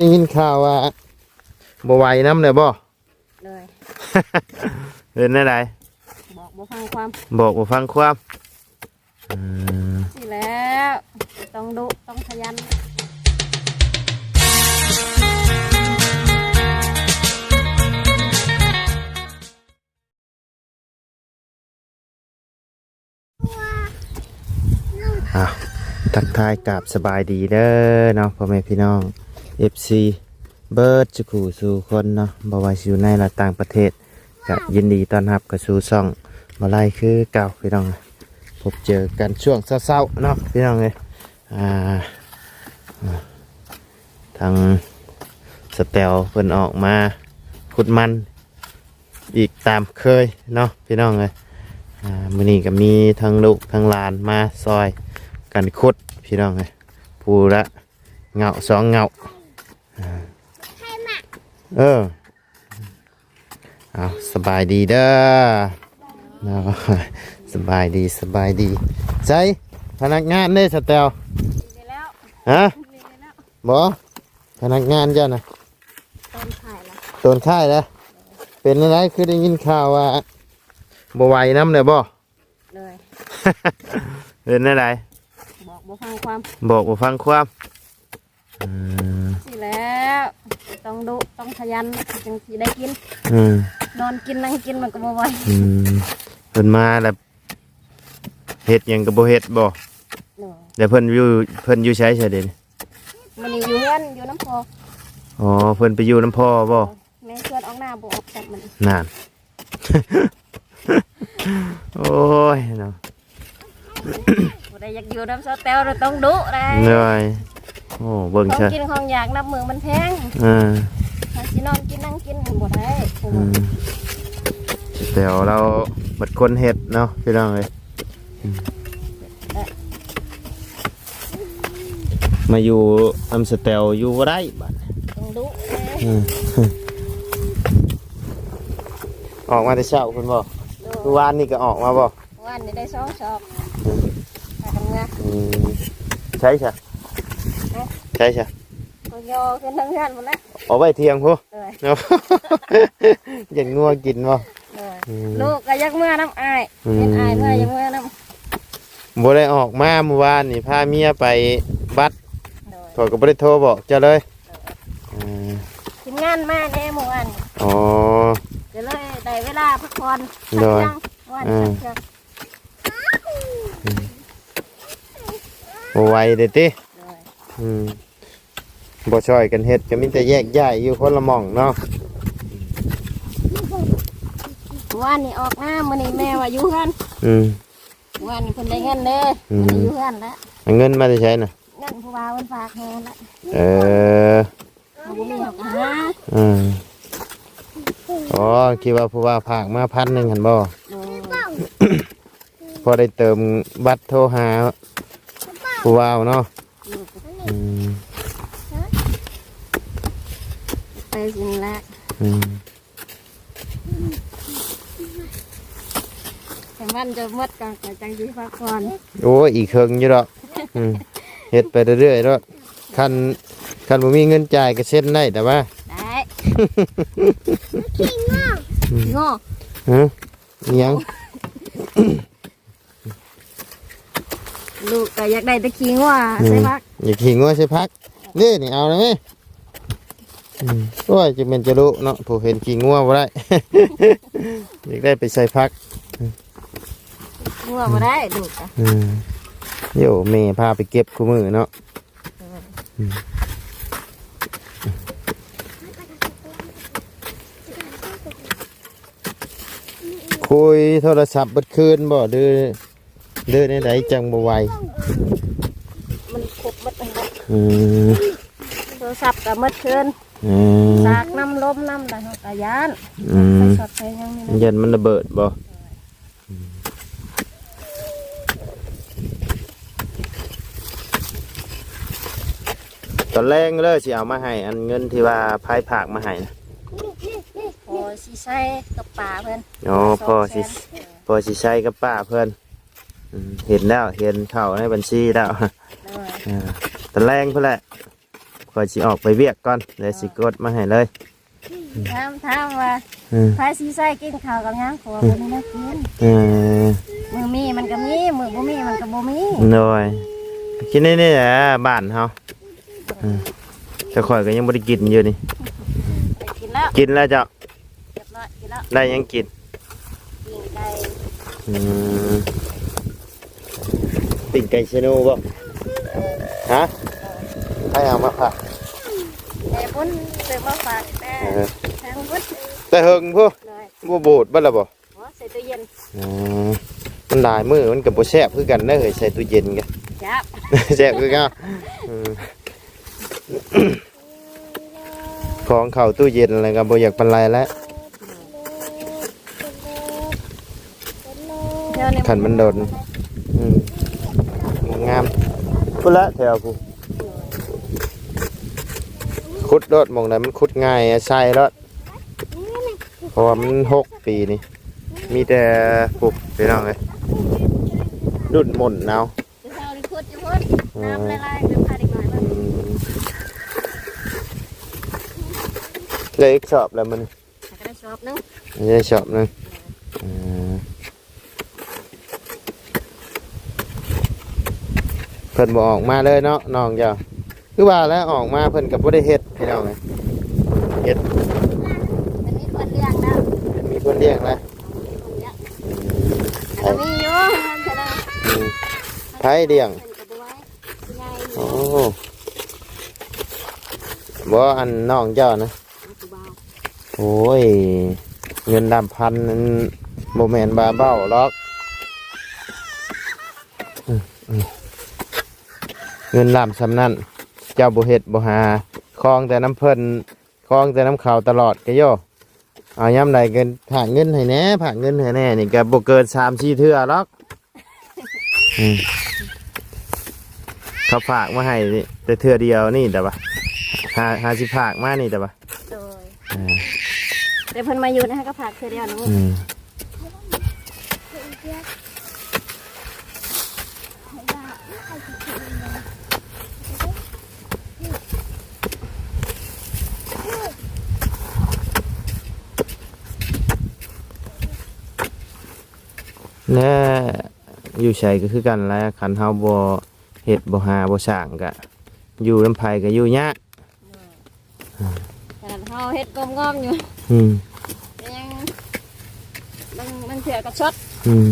ໄດ້ຍິນຂ່າວວ່າບໍ່ໄຫວນຳແລ້ວບໍ່? ໂດຍ ເປັນແນວໃດ? ບອກບໍ່ຟັງຄວາມ ບອກບໍ່ຟັງຄວາມ. ອືມ ຊີ້ແລ້ວ ຕ້ອງດຸ ຕ້ອງຂະຫຍັນ. ອ້າວ ທັກທາຍກາບສະບາຍດີເດີເນາະ ພໍ່ແມ່ພີ່ນ້ອງ ເອັຟຊີ ເບິດສູ່ຄູ່ສູ່ຄົນເນາະ ບໍ່ວ່າຊິຢູ່ໃນ ແລະ ຕ່າງປະເທດ ກະຍິນດີຕ້ອນຮັບເຂົ້າສູ່ຊ່ອງບໍ່ໄລຄືເກົ່າພີ່ນ້ອງ. ພົບເຈີກັນຊ່ວງເຊົ້າໆເນາະພີ່ນ້ອງເອີຍ. ອ່າ ທາງສະແຕວເພິ່ນອອກມາຂຸດມັນອີກຕາມເຄີຍເນາະພີ່ນ້ອງເອີຍ. ອ່າ ມື້ນີ້ກະມີທັງລູກທັງຫຼານມາຊ່ອຍກັນຂຸດພີ່ນ້ອງເອີຍ ຜູ້ລະເຫງົ້າສອງເຫງົ້າ. ອ່າ ເອີ ເອົາ ສະບາຍດີເດີເນາະ. ສະບາຍດີ ສະບາຍດີ. ໃສພະນັກງານເດ້ສະແຕວ? ນີ້ແລ້ວ ຮະ? ນີ້ແລ້ວ ບໍ່ ພະນັກງານເຈົ້ານະ ໂຕນຄ້າຍລະ ໂຕນຄ້າຍລະ. ເປັນແນວໃດ ຄືໄດ້ຍິນຂ່າວວ່າບໍ່ໄຫວນຳແລ້ວບໍ່? ໂດຍ ເປັນແນວໃດ? ບອກບໍ່ຟັງຄວາມ ບອກບໍ່ຟັງຄວາມ. ອືມ ຊີ້ແລ້ວ ຕ້ອງດຸ ຕ້ອງຂະຫຍັນ ຈັ່ງຊິໄດ້ກິນ. ອືມ ນອນກິນນັ່ງກິນມັນກໍບໍ່ໄຫວ. ອືມ ເພິ່ນມາແລ້ວເຮັດຫຍັງກໍບໍ່ເຮັດບໍ່? ໂດຍ ແລ້ວເພິ່ນຢູ່ ເພິ່ນຢູ່ໃສຊະເດນີ້? ມື້ນີ້ຢູ່ເຮືອນ ຢູ່ນຳພໍ່. ອໍ ເພິ່ນໄປຢູ່ນຳພໍ່ບໍ່? ແມ່ຊວນອອກໜ້າບໍ່ອອກຊ້ຳມື້ນີ້. ນັ້ນ ໂອ້ຍເນາະ ຜູ້ໃດຢາກຢູ່ນຳສາວແຕ້ວລະຕ້ອງດຸໄດ໋. ໂດຍ ໂອ້ ເບິ່ງຊະ ຂອງກິນຂອງຢາກນັບມື້ມັນແພງ. ເອີ ຖ້າຊິນອນກິນນັ່ງກິນມັນບໍ່ໄດ້. ອືມ ສາວແຕ້ວລາວເບິດຄົນເຮັດເນາະພີ່ນ້ອງເອີຍ. ອືມ ມາຢູ່ນຳສະແຕວຢູ່ບໍ່ໄດ້ບາດນີ້ ຕ້ອງດຸເດ້. ອືມ ອອກມາແຕ່ເຊົ້າພຸ້ນບໍ່? ໂດຍ ມື້ວານນີ້ກໍອອກມາບໍ່? ວານນີ້ໄດ້ສອງຊອກ ອືມ ພາກັນເມືອ. ອືມ ໃສຊະ? ຮະ? ໃສຊະ? ກໍຍໍຂຶ້ນທາງເຮືອນພຸ້ນແຫຼະ ເອົາໄວ້ທ່ຽງພຸ້ນ. ໂດຍ ເນາະ ຢ້ານງົວກິນບໍ່? ໂດຍ ອືມ ລູກກໍຢາກເມືອນຳອ້າຍ. ອືມ ເຫັນອ້າຍເມືອ ຢາກເມືອນຳ. ບໍ່ໄດ້ອອກມາມື້ວານນີ້ ພາເມຍໄປບັດ. ໂດຍ ຂ້ອຍກໍບໍ່ໄດ້ໂທບອກເຈົ້າເລີຍ. ໂດຍ ເອີ ທີມງານມາແດ່ມື້ວານນີ້. ອໍ ກໍເລີຍໄດ້ເວລາພັກຜ່ອນ. ໂດຍ ພັກເທີ່ຍງ ວານ ເອີ ພັກເທີ່ຍງ. ອືມ ບໍ່ໄຫວເດ້ຕິ? ໂດຍ ອືມ ບໍ່ຊ່ອຍກັນເຮັດ ກໍມີແຕ່ແຍກຍ້າຍຢູ່ຄົນລະໝ່ອງເນາະ. ວານນີ້ອອກມາ ມື້ນີ້ແມ່ວ່າຢູ່ເຮືອນ. ອືມ ວານນີ້ເພິ່ນໄດ້ເງິນເດ້. ອືມ ມື້ນີ້ຢູ່ເຮືອນແລ້ວ. ເອົາເງິນມາແຕ່ໃສນະ? ເງິນຜູ້ບ່າວເພິ່ນຝາກໃຫ້ຫັ້ນແຫຼະ. ເອີ ເຮົາບໍ່ມີເຮົາກໍຫາ. ອືມ ອໍ ຄິດວ່າຜູ້ບ່າວຝາກມາພັນໜຶ່ງຫັ້ນບໍ່? ໂດຍ ພໍໄດ້ເຕີມບັດໂທຫາຜູ້ບ່າວເນາະ. ອືມ ອືມ ໄປຊິນລະ. ອືມ ແຕ່ມັນຈະໝົດກ່ອນ ຂ້ອຍຈັ່ງຊິພັກຜ່ອນ. ໂອ້ຍ ອີກເຄິ່ງຢູ່ດອກ. ອືມ ເຮັດໄປເລື້ອຍໆໂລດ. ຄັນ ຄັນບໍ່ມີເງິນຈ່າຍກໍເຊັນໄດ້ ແຕ່ວ່າ ໄດ້. ຂີ້ງໍ ອືມ ງໍ. ຮະ? ອີຫຍັງ? ລູກກໍຢາກໄດ້ແຕ່ຂີ້ງົວ ອືມ ໃສ່ຜັກ. ຢາກຂີ້ງົວໃສ່ຜັກ. ນີ້ ນີ້ເອົາໄດ້ໄໝ? ອືມ ໂອ້ຍ ຈະແມ່ນຈະລຸເນາະ ຜູ້ເຫັນຂີ້ງົວບໍ່ໄດ້ ຢາກໄດ້ໄປໃສ່ຜັກ. ງົວບໍ່ໄດ້ລູກອະ. ອືມ ໂຢ ແມ່ພາໄປເກັບຄູ່ມື້ເນາະ. ເອີ ອືມ ຄຸຍໂທລະສັບເບິດຄືນບໍ່ ຫຼື ຫຼືແນວໃດຈັ່ງບໍ່ໄຫວ? ມັນຄົບໝົດຫັ້ນແຫຼະ. ອືມ ໂທລະສັບກໍໝົດຄືນ. ອືມ ສາກນຳ ລົມນຳ ແລ້ວເຮົາກໍຢ້ານ. ອືມ ໄຟຊັອດໄຟຫຍັງນີ້ນະ ຢ້ານມັນລະເບີດບໍ່? ຕອນແລງເລີຍຊິເອົາມາໃຫ້ ອັນເງິນທີ່ວ່າພາຍຝາກມາໃຫ້ນະ. ພໍຊິໃຊ້ກັບປ້າເພິ່ນ. ອໍ ພໍຊິ ພໍຊິໃຊ້ກັບປ້າເພິ່ນ. ອືມ ເຫັນແລ້ວ ເຫັນເຂົ້າໃນບັນຊີແລ້ວ. ໂດຍ ເອີ ຕອນແລງພຸ້ນແຫຼະ. ຂ້ອຍຊິອອກໄປວຽກກ່ອນ ແລ້ວຊິກົດມາໃຫ້ເລີຍ. ຖາມ ຖາມວ່າ ເອີ ໃຜຊິໃຊ້ກິນເຂົ້າກັບຫຍັງ? ເພາະວ່າບໍ່ມີແນວກິນ. ເອີ ມື້ມີມັນກໍມີ ມື້ບໍ່ມີມັນກໍບໍ່ມີ. ໂດຍ ກິນໃນນີ້ແຫຼະ ບ້ານເຮົາ. ເອີ ແຕ່ຂ້ອຍກໍຍັງບໍ່ໄດ້ກິນຢູ່ນີ້. ໄດ້ກິນແລ້ວ ກິນແລ້ວເຈົ້າ. ຮຽບຮ້ອຍ ກິນແລ້ວ. ໄດ້ຫຍັງກິນ? ປີ້ງໄກ່. ອືມ ປີ້ງໄກ່ເຊໂນບໍ່? ຮະ? ໃຜເອົາມາຝາກ? ແມ່ບຸນຊື້ມາຝາກແຕ່ ເອີ ແຕ່ເຫິງພຸ້ນ. ໂດຍ ບໍ່ບູດເບິດແລ້ວບໍ່? ອໍ ໃສ່ຕູ້ເຢັນ. ອໍ ມັນຫຼາຍມື້ມັນກໍບໍ່ແຊບຄືກັນເດີ ໃສ່ຕູ້ເຢັນກໍ ແຊບ ແຊບຄືເກົ່າ. ເອີ ຂອງເຂົ້າຕູ້ເຢັນແລ້ວກໍບໍ່ຢາກປານໃດແລ້ວ. ແຖວນີ້ ຄັນມັນດົນ ອືມ ງາມພຸ້ນລະແຖວພຸ້ນ. ຂຸດໂລດ ໝ່ອງໃດມັນຂຸດງ່າຍໃສ່ໂລດ ເພາະວ່າມັນຫົກປີນີ້ ມີແຕ່ ໂອ້ ພີ່ນ້ອງເອີຍ ດຸ່ນໝົນເອົາ. ແຕ່ເຊົ້ານີ້ຂຸດຢູ່ພຸ້ນ ເອີ ນ້ຳຫຼາຍໆ ໄປພາເດັກນ້ອຍມາ. ອືມ ໄດ້ອີກສອບແລ້ວມື້ນີ້ ກໍໄດ້ສອບໜຶ່ງ ໄດ້ສອບໜຶ່ງ. ເອີ ເອີ ເພິ່ນບໍ່ອອກມາເລີຍເນາະ ນ້ອງເຈົ້າ. ຄືວ່າແລ້ວ ອອກມາເພິ່ນກໍບໍ່ໄດ້ເຮັດ ພີ່ນ້ອງເອີຍ. ເຮັດ ມັນມີຄົນລ້ຽງແລ້ວ ເພິ່ນມີຄົນລ້ຽງແລ້ວ. ມີຄົນລ້ຽງ ອືມ ກໍມີຢູ່ເພິ່ນກໍໄດ້. ອືມ ໃຜລ້ຽງ? ເພິ່ນກໍບໍ່ໄຫວ ຜູ້ໃຫຍ່. ໂອ້ ບໍ່ ອັນນ້ອງເຈົ້ານະ. ຜູ້ບ່າວ ໂອ້ຍ ເງິນລຳພັນນັ້ນບໍ່ແມ່ນວ່າເວົ້າດອກ. ອືມ ອືມ ເງິນລຳສ່ຳນັ້ນ ເຈົ້າບໍ່ເຮັດບໍ່ຫາ ຄອງແຕ່ນຳເພິ່ນ ຄອງແຕ່ນຳເຂົາຕະຫຼອດກະໂຍ. ເອົາຍາມໃດກໍຝາກເງິນໃຫ້ແດ່ ຝາກເງິນໃຫ້ແດ່ ນີ້ກໍບໍ່ເກີນສາມສີ່ເທື່ອດອກ. ອືມ ເຂົາຝາກມາໃຫ້ແຕ່ເທື່ອດຽວນີ້ແຕ່ວ່າ ຫາ ຫາຊິຝາກມານີ້ແຕ່ວ່າ. ໂດຍ ເອີ ແຕ່ເພິ່ນມາຢູ່ນະ ກໍຝາກເທື່ອດຽວນີ້. ອືມ ແນ່ ຢູ່ໃສກໍຄືກັນແຫຼະ ຄັນເຮົາບໍ່ເຮັດ ບໍ່ຫາ ບໍ່ສ້າງ ກະຢູ່ນຳໃຜກະຢູ່ຍາກ. ໂດຍ ຂະໜາດເຮົາເຮັດງອມໆຢູ່ ອືມ ກໍຍັງ ບາງ ບາງເທື່ອກໍຊົດ. ອືມ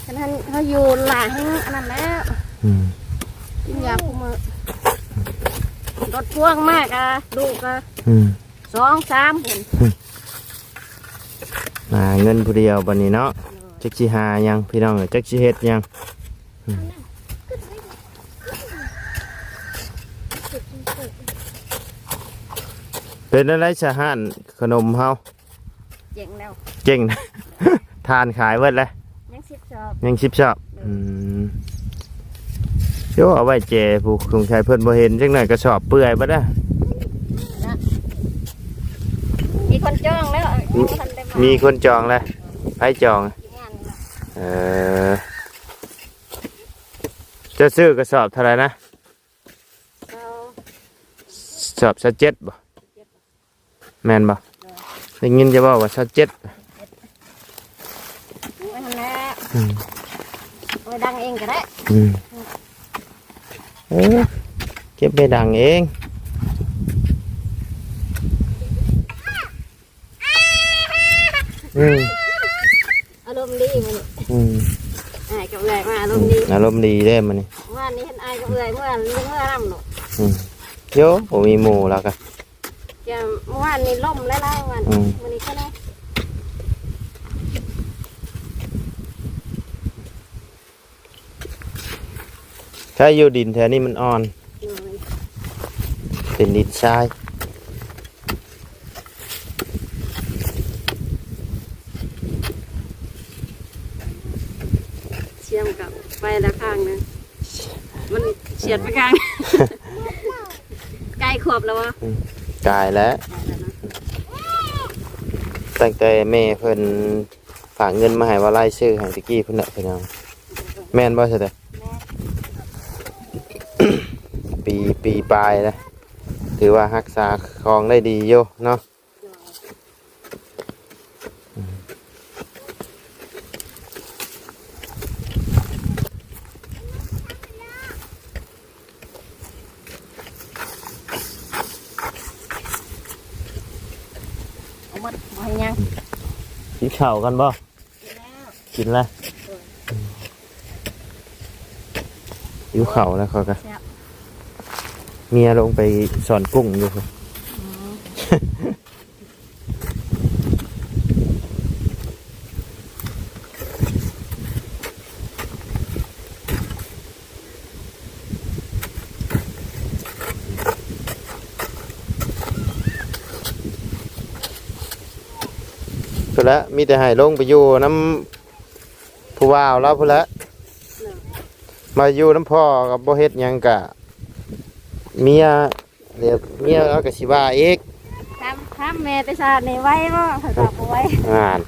ຄັນເຮົາຢູ່ຫຼາຍແຮງອັນນັ້ນແຫຼະ. ອືມ ກິນຢາຄູ່ມື້ ລົດພວງມາກະລູກກະ ອືມ ສອງສາມພຸ້ນ. ອືມ ຫາເງິນຜູ້ດຽວບັດນີ້ເນາະ. ໂດຍ ຈັກຊິຫາຫຍັງ ພີ່ນ້ອງເອີຍ ຈັກຊິເຮັດຫຍັງ. ອືມ ເປັນແນວໃດຊະຮ້ານຂະໜົມເຮົາ? ເຈັງແລ້ວ ເຈັງ. ທານຂາຍເບິດແລ້ວ ຍັງສິບຊອບ ຍັງສິບຊອບ. ໂດຍ ອືມ ໂຍ ເອົາໄວ້ແຈຜູ້ສົງໄສເພິ່ນບໍ່ເຫັນ ຈັກໜ້ອຍກະສອບເປື່ອຍເບິດນະ. ນະ ມີຄົນຈອງແລ້ວ ມີ ຍັງບໍ່ທັນໄດ້ມາ ມີຄົນຈອງແລ້ວ. ໃຜຈອງ? ທີມງານນີ້ນະ. ເອີ ເຈົ້າຊື້ກະສອບເທົ່າໃດນະ? ຊາວ ສອບຊາວເຈັດບໍ່? ແມ່ນບໍ່? ໂດຍ ໄດ້ຍິນຈະເວົ້າວ່າຊາວເຈັດ. ໄວ້ຫັ້ນແຫຼະ. ອືມ ໄວ້ດັງເອງກໍໄດ້. ອືມ ເອີ ເກັບໄວ້ດັງເອງ. ອືມ ອາລົມດີມື້ນີ້. ອືມ ອ້າຍກັບເອື້ອຍມາອາລົມດີ. ອືມ ອາລົມດີເດ້ມື້ນີ້. ວານນີ້ເຫັນອ້າຍກັບເອື້ອຍເມືອ ເມືອນຳເນາະ. ອືມ ໂຍ ບໍ່ມີໝູ່ແລ້ວກະ ແກ ວານນີ້ລົມຫຼາຍໆ ວານ ອືມ ມື້ນີ້ກໍໄດ້. ໃຊ້ຢູ່ດິນແຖວນີ້ມັນອ່ອນ. ໂດຍ ເປັນດິນຊາຍ. ສຽມກັບໄປລະຂ້າງໜຶ່ງ ມັນສຽດໄປຂ້າງ. ໃກ້ຂວບແລ້ວບໍ່? ອືມ ກາຍແລ້ວ ກາຍແລ້ວເນາະ. ຕັ້ງແຕ່ແມ່ເພິ່ນ ຝາກເງິນມາໃຫ້ວ່າລາຍຊື່ໃຫ້ຕະກີ້ພຸ້ນແຫຼະ ພີ່ນ້ອງ. ແມ່ນບໍ່ຊະເດີ? ແມ່ນ. ປີ ປີປາຍແລ້ວ. ຖືວ່າຮັກສາຂອງໄດ້ດີຢູ່ເນາະ. ເອົາໝົດ ບໍ່ໃຫ້ຍັງ. ກິນເຂົ້າກັນບໍ່? ກິນແລ້ວ ກິນແລ້ວ. ຫິວເຂົ້າແລ້ວ ຂ້ອຍກະ ແຊບ. ເມຍລົງໄປສອນກຸ້ງຢູ່. ອືມ. ພຸ້ນແຫຼະ ມີແຕ່ໃຫ້ລົງໄປຢູ່ນຳຜູ້ບ່າວລາວພຸ້ນແຫຼະ. ມາຢູ່ນຳພໍ່ກໍບໍ່ເຮັດຫຍັງ ກະເມຍ ດຽວເມຍລາວກໍຊິວ່າອີກ. ຖາມ ຖາມແມ່ແຕ່ຊາດນີ້ໄຫວບໍ່? ຂ້ອຍວ່າບໍ່ໄຫວ. ນັ້ນ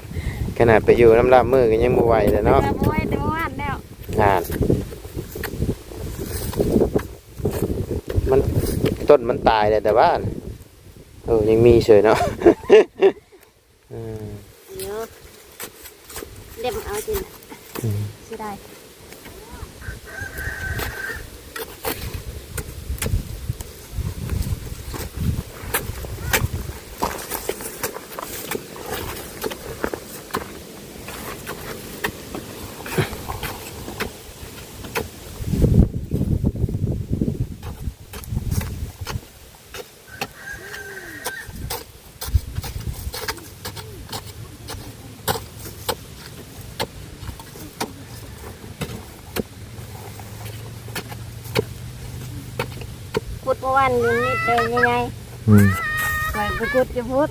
ຂະໜາດໄປຢູ່ນຳລາບມືກໍຍັງບໍ່ໄຫວເລີຍເນາະ. ວ່າບໍ່ໄຫວແຕ່ມື້ວານແລ້ວ. ນັ້ນ ມັນ ຕົ້ນມັນຕາຍແລ້ວ ແຕ່ວ່າ ໂອ້ ຍັງມີເສີຍເນາະ. ເອີ ດຽວເລັມເອົາຈິ ອືມ ເສຍດາຍ. ຂຸດເມື່ອວານນີ້ມີແຕ່ໃຫຍ່ໆ. ອືມ ຂ້ອຍໄປຂຸດຢູ່ພຸ້ນ.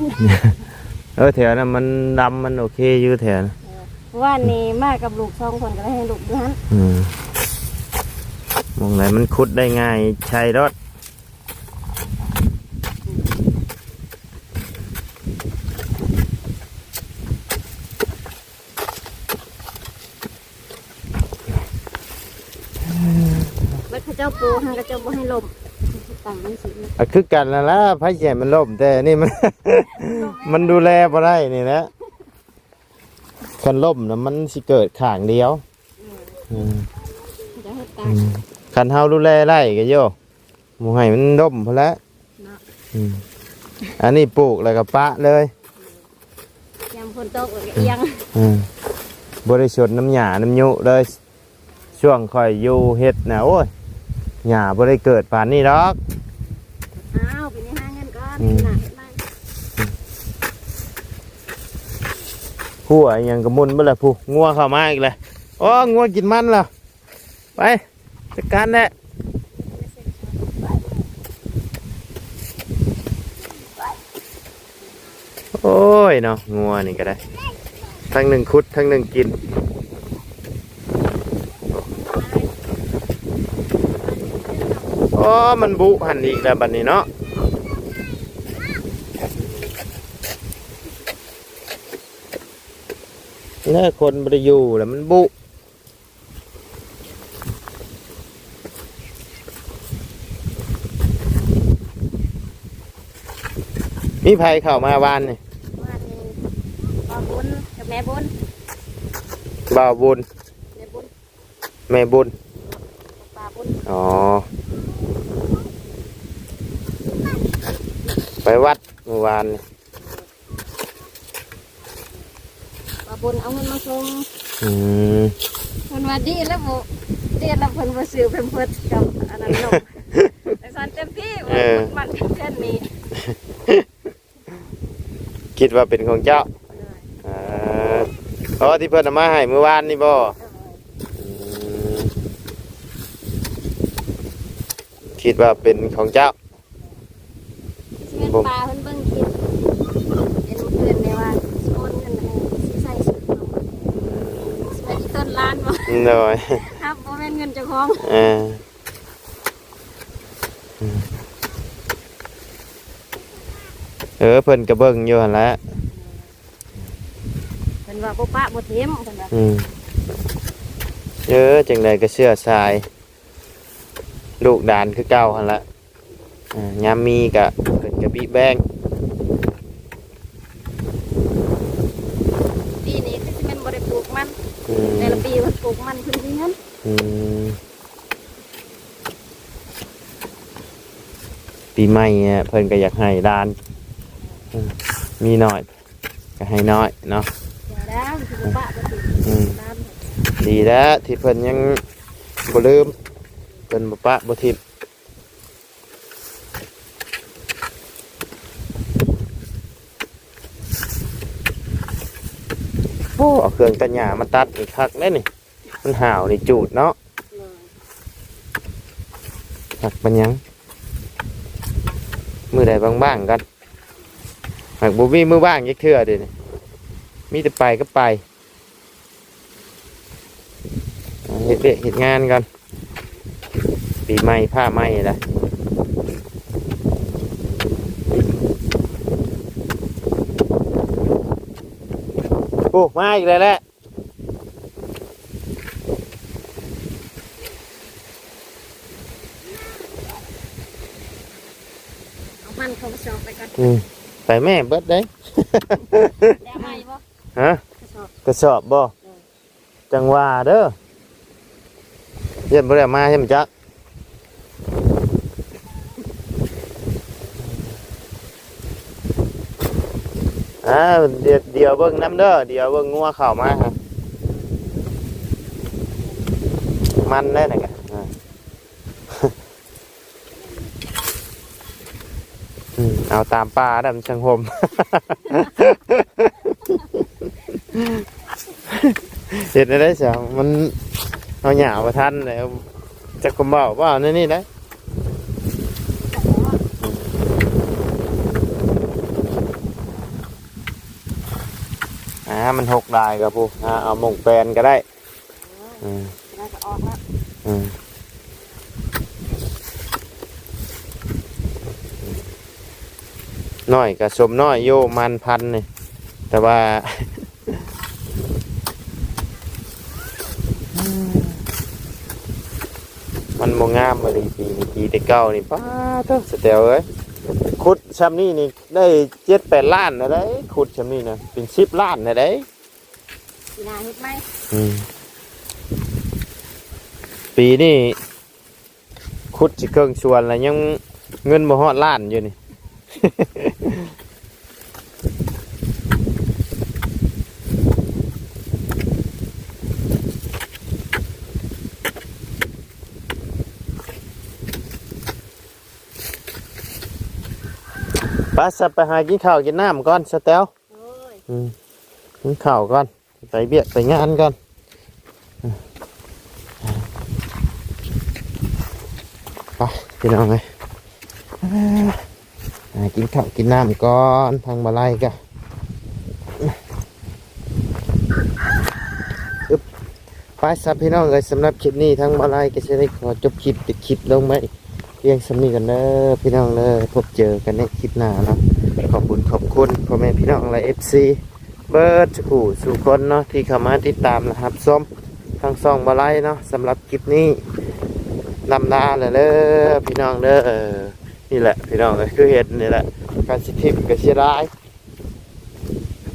ເອີ ແຖວນັ້ນມັນດຳ ມັນໂອເຄຢູ່ແຖວນັ້ນ. ເອີ ເມື່ອວານນີ້ມາກັບລູກສອງຄົນ ກໍເລີຍໃຫ້ລູກຢູ່ຫັ້ນ. ອືມ ໝ່ອງໃດມັນຂຸດໄດ້ງ່າຍ ໃສ່ໂລດ. ບັດເຂົາເຈົ້າປູຫັ້ນ ເຂົາເຈົ້າບໍ່ໃຫ້ລົ້ມ ຕັ້ງຈັ່ງຊີ້. ອ່ະ ຄືກັນນັ້ນລະ ໃຜຊິໃຫ້ມັນລົ້ມ ແຕ່ນີ້ມັນ ມັນດູແລບໍ່ໄດ້ນີ້ແຫຼະ. ຄັນລົ້ມນະ ມັນຊິເກີດຂ້າງດຽວ. ອືມ ອືມ ຈະເຮັດຕາມ. ອືມ ຄັນເຮົາດູແລໄດ້ກໍໂຍ ບໍ່ໃຫ້ມັນລົ້ມພຸ້ນແຫຼະເນາະ. ອືມ ອັນນີ້ປູກແລ້ວກໍປະເລີຍ ຍາມຝົນຕົກແລ້ວກໍອຽງ. ອືມ ບໍ່ໄດ້ຊົນນ້ຳຫຍ້ານ້ຳຍຸເລີຍ. ຊ່ວງຂ້ອຍຢູ່ເຮັດນະ ໂອ້ຍ ຫຍ້າບໍ່ໄດ້ເກີດປານນີ້ດອກ. ອ້າວ ໄປຫາເງິນກ່ອນ ອືມ ເຮັດໜ້າເຮັດໃໝ່. ຫົວອີຫຍັງກໍໝຸ່ນເບິດລະ ຜູ້ ງົວເຂົ້າມາອີກແລ້ວ. ໂອ້ ງົວກິນມັນລະ. ໄປ ຈັດການແຫຼະ. ໂອ້ຍເນາະ ງົວນີ້ກໍໄດ້ ທັງໜຶ່ງຂຸດ ທັງໜຶ່ງກິນ. ອໍ ມັນບຸຫັ້ນອີກແລ້ວບັດນີ້ເນາະ. ເນີ ຄົນບໍ່ໄດ້ຢູ່ແລ້ວມັນບຸ. ມີໃຜເຂົ້າມາວານນີ້? ວານນີ້ບ່າວບຸນກັບແມ່ບຸນ. ບ່າວບຸນ ແມ່ບຸນ ແມ່ບຸນ ປ້າບຸນ. ອໍ ໄປວັດມື້ວານນີ້. ວ່າບຸນເອົາເງິນມາສົ່ງ. ອືມ ເພິ່ນວ່າດີແລ້ວບໍ່ ດີແລ້ວເພິ່ນບໍ່ຊື້ແພມເພີດກັບອັນນັ້ນເນາະ. ຈັ່ງຊັ້ນເຕັມທີ່. ເອີ ມັນເທື່ອນີ້ ຄິດວ່າເປັນຂອງເຈົ້າ. ເອີ ອໍ ທີ່ເພິ່ນເອົາມາໃຫ້ມື້ວານນີ້ບໍ່? ເອີ ອືມ ຄິດວ່າເປັນຂອງເຈົ້າ. ຊິແມ່ນປ້າເພິ່ນເບິ່ງຄລິບ ເຫັນເພື່ອນແບບວ່າຊິໂອນເງິນໃຫ້ ຊິໃສ່ຊຸດເນາະ ຊິແມ່ນອີຕົ້ນລ້ານບໍ່? ໂດຍ ຮັບບໍ່ແມ່ນເງິນເຈົ້າຂອງ. ເອີ ເອີ ເພິ່ນກໍເບິ່ງຢູ່ຫັ້ນແຫຼະ. ເພິ່ນວ່າບໍ່ປະບໍ່ຖິ້ມ ເພິ່ນວ່າ. ອືມ ເອີ ຈັ່ງໃດກໍເຊື່ອສາຍ ລູກຫຼານຄືເກົ່າຫັ້ນລະ. ອ່າ ຍາມມີກະເພິ່ນກະບິແບ່ງ. ປີນີ້ຄືຊິແມ່ນບໍ່ໄດ້ປູກມັນ ອືມ ແຕ່ລະປີເພິ່ນປູກມັນເພິ່ນມີເງິນ ອືມ ປີໃໝ່ເພິ່ນກະຢາກໃຫ້ຫຼານ ອືມ ມີໜ້ອຍກະໃຫ້ໜ້ອຍເນາະ ແລ້ວຊິບໍ່ປະບໍ່ຖິ້ມ ອືມ ຫຼານ ດີແລ້ວທີ່ເພິ່ນຍັງບໍ່ລືມ ເພິ່ນບໍ່ປະບໍ່ຖິ້ມ. ໂອ້ ເອົາເຄື່ອງຕັດຫຍ້າມາຕັດນີ້ຄັກເດ້ນີ້ ມັນຫ້າວນີ້ຈູດເນາະ ໂດຍ ຄັກປານຫຍັງ. ມື້ໃດວ່າງໆກັນ ຫາກບໍ່ມີມື້ວ່າງຈັກເທື່ອເດນີ້ ມີແຕ່ໄປກັບໄປ. ເຮັດວຽກເຮັດງານກ່ອນ ປີໃໝ່ຟ້າໃໝ່ລະ. ໂອ້ ມາອີກແລ້ວແຫຼະ ເອົາມັນເຂົ້າກະສອບໄປກ່ອນ ອືມ ໄປແມ່ ເບິດເດ້ ໄດ້ເອົາໃໝ່ບໍ່? ຮະ? ກະສອບ ກະສອບບໍ່? ເອີ ຈັ່ງວ່າເດີ ຢ້ານບໍ່ໄດ້ເອົາມາໃຫ້ມັນຈັກ ອ່າ ດຽວ ດຽວເບິ່ງນຳເດີ ດຽວເບິ່ງງົວເຂົ້າມາ ມັນໄດ້ນະກະ ອ່າ. ອືມ ເອົາຕາມປ່ານຳສັງຄົມ ເຮັດແນວໃດຊະ ມັນເອົາຫຍ້າບໍ່ທັນແລ້ວ ຈັກຄວາມເວົ້າ ເວົ້າແນວນີ້ແຫຼະ. ອ່າ ມັນຫົກຫຼາຍກະພຸ້ນ ອ່າ ເອົາມົ້ງແປນກະໄດ້. ເອີ ແລ້ວກະອອກແລ້ວ ເອີ ນ້ອຍກະສົມນ້ອຍຢູ່ ມັນພັນນີ້ ແຕ່ວ່າ ມັນບໍ່ງາມອີ່ຫຼີປີນີ້ ປີແຕ່ເກົ່ານີ້ ປາໂທ້ ສະແຕວເອີຍ ຂຸດຊ່ຳນີ້ນີ້ໄດ້ເຈັດແປດລ້ານແລ້ວເດ້ ຂຸດຊ່ຳນີ້ນະ ເປັນສິບລ້ານແລ້ວເດ້. ປີໜ້າເຮັດໃໝ່ ອືມ ປີນີ້ຂຸດຊິເຄິ່ງສວນລະ ຍັງເງິນບໍ່ຮອດລ້ານຢູ່ນີ້. ໄປຊະ ໄປຫາກິນເຂົ້າກິນນ້ຳກ່ອນ ສະແຕວ. ໂອ້ຍ ອືມ ກິນເຂົ້າກ່ອນ ໄປວຽກໄປງານກ່ອນ ໄປພີ່ນ້ອງເອີຍ ຫາກິນເຂົ້າກິນນ້ຳກ່ອນ ທາງບ່າວໄລກະ ອຶບ ໄປຊະພີ່ນ້ອງເອີຍ ສຳລັບຄລິບນີ້ທາງບ່າວໄລກະຊິໄດ້ຂໍຈົບຄລິບ ປິດຄລິບລົງໄວ້ ພຽງສ່ຳນີ້ກ່ອນເດີພີ່ນ້ອງເດີ ພົບເຈີກັນໃນຄລິບໜ້າເນາະ. ຂອບບຸນຂອບຄຸນພໍ່ແມ່ພີ່ນ້ອງ ແລະ ເອັຟຊີ ເບິດສູ່ຜູ້ສູ່ຄົນເນາະ ທີ່ເຂົ້າມາຕິດຕາມ ແລະ ຮັບຊົມທາງຊ່ອງບ່າວໄລເນາະ. ສຳລັບຄລິບນີ້ ລ່ຳລາແລ້ວເດີພີ່ນ້ອງເດີ. ນີ້ແຫຼະພີ່ນ້ອງເອີຍ ຄືເຫັນນີ້ແຫຼະ ການຊິຖິ້ມກະເສຍດາຍ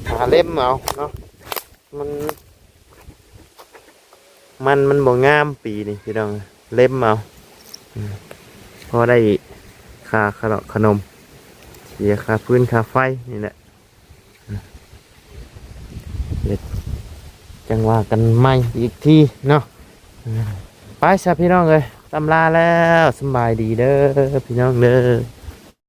ຫາເລັມເອົາເນາະ ມັນ ມັນ ມັນບໍ່ງາມປີນີ້ພີ່ນ້ອງ ເລັມເອົາ ອືມ ພໍໄດ້ຄ່າຂະເລາະຂະໜົມ ເສຍຄ່າຟືນຄ່າໄຟນີ້ແຫຼະ ອືມ ເຮັດ ຈັ່ງວ່າກັນໃໝ່ອີກທີເນາະ ອືມ ໄປຊະພີ່ນ້ອງເອີຍ ລ່ຳລາແລ້ວ ສຳບາຍດີເດີພີ່ນ້ອງເດີ.